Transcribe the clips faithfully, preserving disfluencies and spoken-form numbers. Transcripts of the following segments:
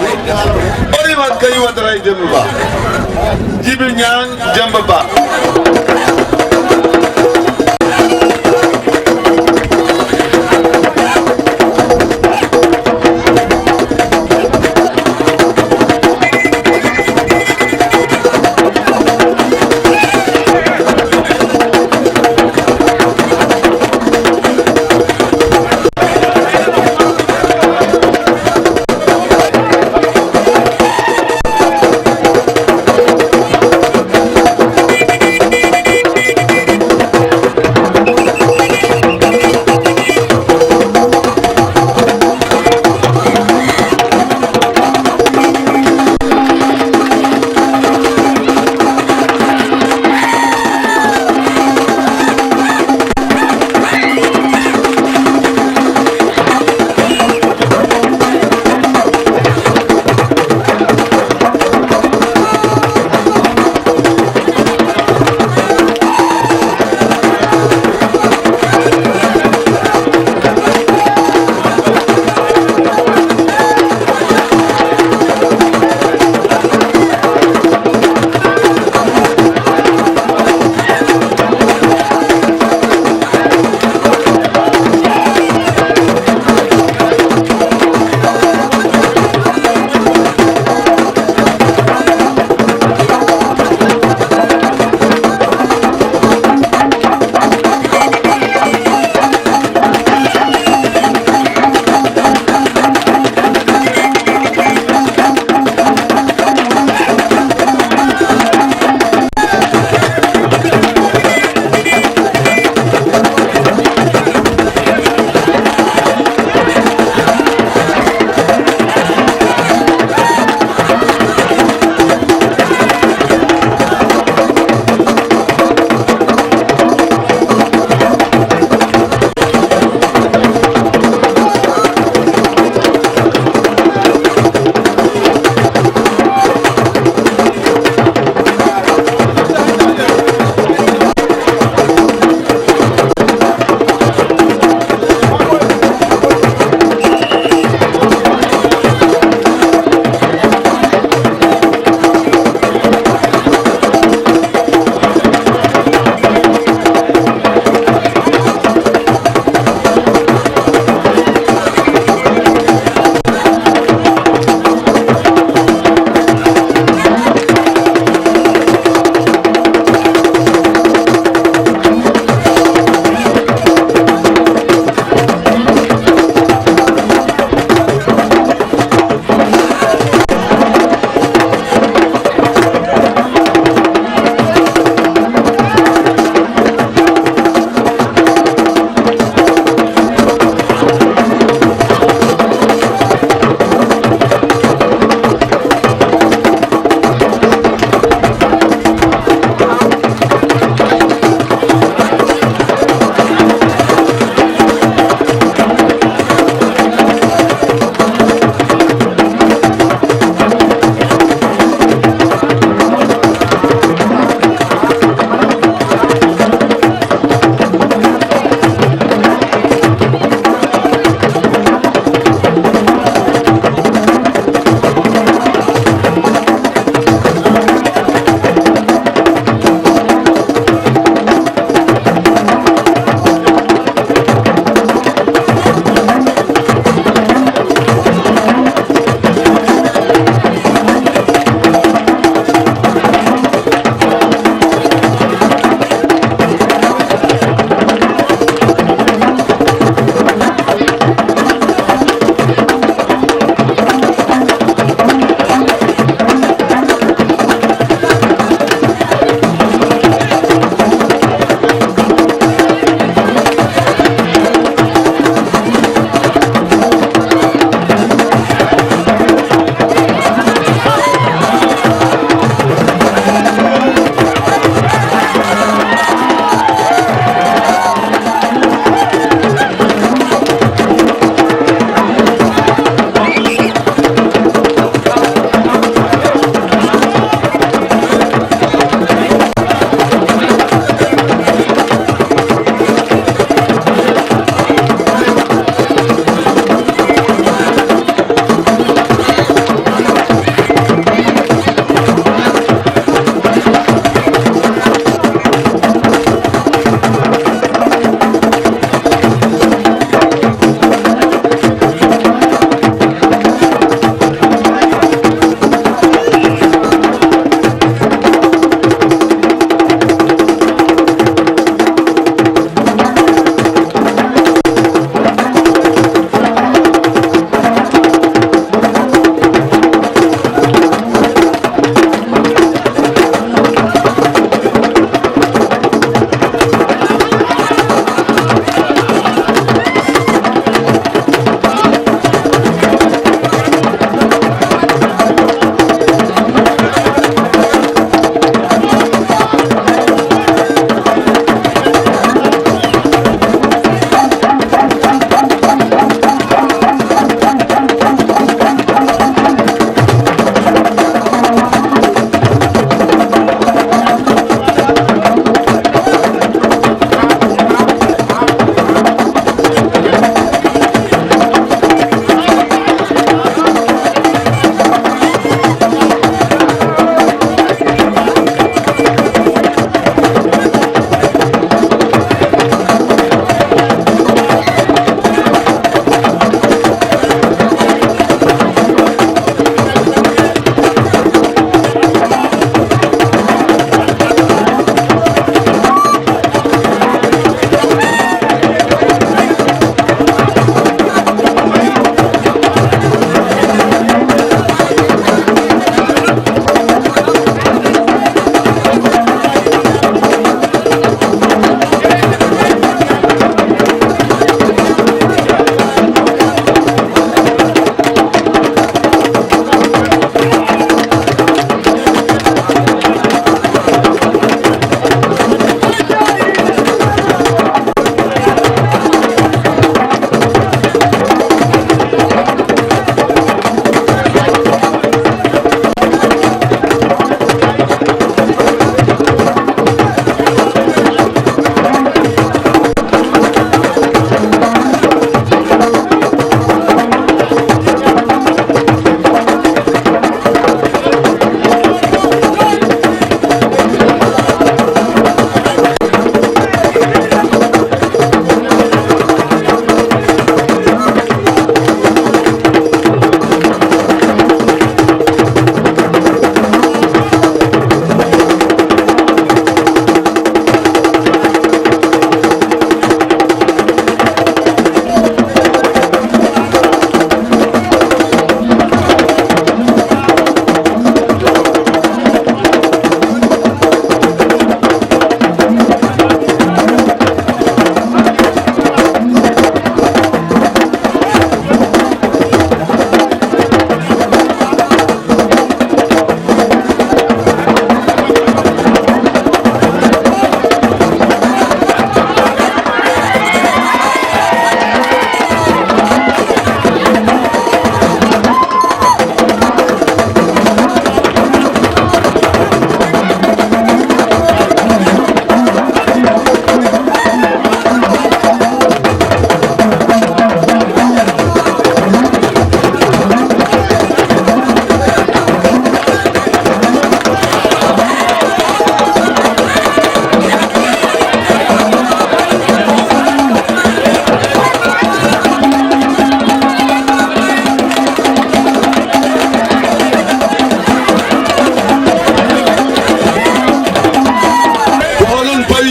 O riwat ka yiwata ray Demba Ba. Jibi Ñaŋ Demba Ba.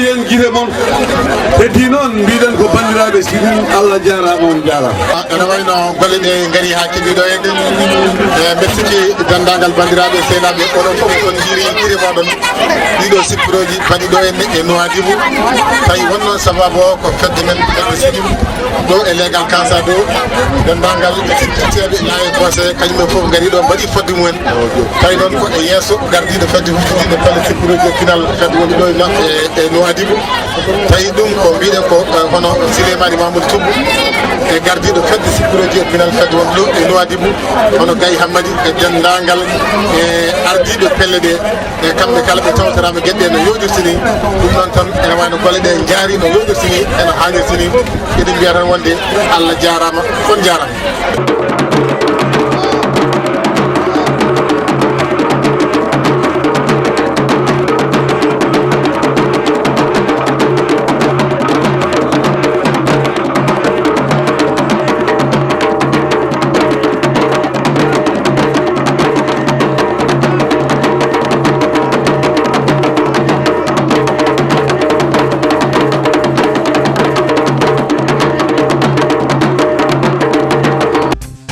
En gite mon. Heddi noon mbiɗen ko banndiraaɓe Sidim, Allah jaaraama, on jaaraama. Ene wayno golle ɗe ngari haa keɓi ɗo e ɗen. E mbeɗa sikki denndaangal banndiraaɓe sehilaaɓe, onon fof on njiiri gite moɗon. Ɗiɗo sippirooji baɗi ɗo en e Nouadhibou. Tawi wonno sababu o ko fedde men, fedde Sidim. Ɗo e leegal Kansa ɗo, denndaangal e sirtiteeɓe Laye Conseil, kañum en fof ngari ɗo, mbaɗi fodde mumen. Tawi noon ko e yeeso gardiiɗo fedde huftitiiɗo pelle sippirooji e pinal fedde woni ɗo e no-, e, e Nouadhibou. Tawi ɗum ko mbiɗen ko, eh, hono Souleymane Mamadou Thioub e gardiiɗo fedde sippirooji e pinal fedde woni ɗo e Nouadhibou, hono Gaye Hammadi e denndaangal e ardiiɓe pelle ɗe. E kamɓe kala ɓe tawtoraama geɗe ɗe no yooɗirta ni. Ɗum noon tan ene wayno golle ɗe njaari no yooɗirta ni, ene haanirta ni. Eɗen mbiya tan wonde Allah jaaraama, on jaaraama.